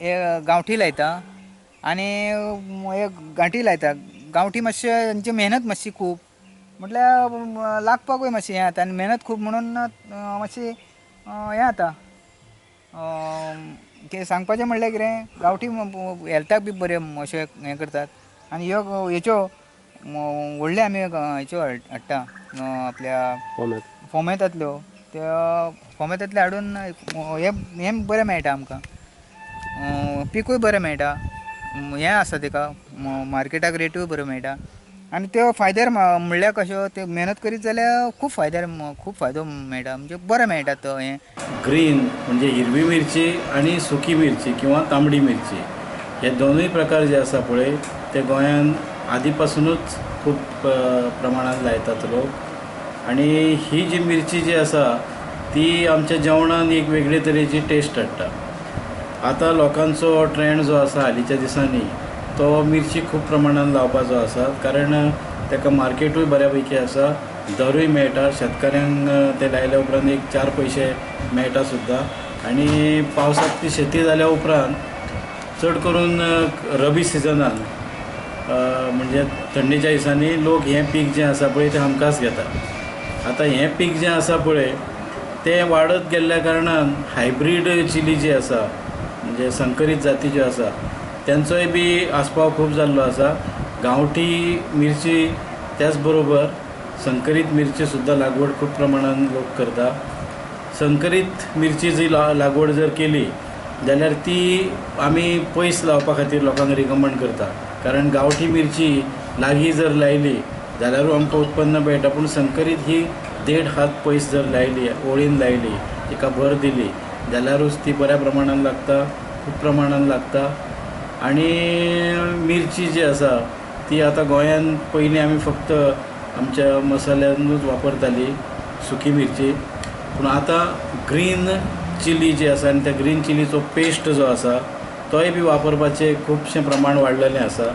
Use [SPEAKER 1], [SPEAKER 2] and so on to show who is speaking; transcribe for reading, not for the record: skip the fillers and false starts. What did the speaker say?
[SPEAKER 1] हे गांवठी लायता आनी हे गांठी लायता. गांवठी मातशें हेंची मेहनत मातशी खूब म्हटल्यार लागपाकूय मातशें हें जाता आनी मेहनत खूब म्हणून मातशी हें जाता. कितें सांगपाचें म्हणल्यार कितें, गांवठी हेल्थाक बी बरें अशें हें करतात. आनी ह्यो हेच्यो व्हडल्यो आमी हेच्यो हाडटा आपल्या फोमेतांतल्यो, त्या फोमेतांतल्यो हाडून हें बरें मेळटा आमकां, पिकूय बरें मेळटा, हें आसा तेका मार्केटाक रेटूय बऱ्यो मेळटा. आनी त्यो फायद्यार म्हणल्यार कश्यो त्यो मेहनत करीत जाल्यार खूब फायद्यार, खूब फायदो मेळटा, म्हणजे बरें मेळटा तो हें.
[SPEAKER 2] ग्रीन म्हणजे हिरवी मिरची आनी सुकी मिरची किंवा तांबडी मिरची हे दोनूय प्रकार जे आसा पळय ते गोंयान आदी पासुनूच खूब प्रमाणान लायतात लोक. आनी ही जी मिरची जी आसा ती आमच्या जेवणान एक वेगळे तरेची टेस्ट हाडटा. आतां लोकांचो ट्रेंड जो आसा हालींच्या दिसांनी तो मिरची खूब प्रमाणान लावपाचो आसा, कारण ताका मार्केटूय बऱ्या पैकी आसा, दरूय मेळटा, शेतकाऱ्यांक ते लायल्या उपरांत एक 4 पयशे मेळटा सुद्दां. आनी पावसांत ती शेती जाल्या उपरांत चड करून रबी सिजनान म्हणजे थंडेच्या दिसांनी लोक हें पीक जें आसा पळय तें हमखास घेता. आतां हें पीक जें आसा पळय तें वाडत गेल्ल्या कारणान हायब्रीड चिली जी आसा म्हणजे संकरीत जाती ज्यो आसा तेंचोय बी आस्पाव खूब जाल्लो आसा. गांवठी मिरची त्याच बरोबर संकरीत मिरची सुद्दां लागवड खूब प्रमाणान लोक करता. संकरीत मिरची जी लागवड जर केली जाल्यार ती आमी पयस लावपा खातीर लोकांक रिकमंड करता, कारण गांवठी मिरची लागीं जर लायली जाल्यारूय आमकां उत्पन्न मेळटा, पूण संकरीत ही 1.5 हात पयस जर लायली, ओळीन लायली, तिका भर दिली जाल्यारूच ती बऱ्या प्रमाणान लागता, खूब प्रमाणान लागता. आनी मिरची जी आसा ती आतां गोंयान पयलीं आमी फक्त आमच्या मसाल्यानूच वापरताली सुकी मिरची, पूण आतां ग्रीन चिली जी आसा आनी त्या ग्रीन चिलीचो पेस्ट जो आसा तोय बी वापरपाचें खुबशें प्रमाण वाडलेलें आसा.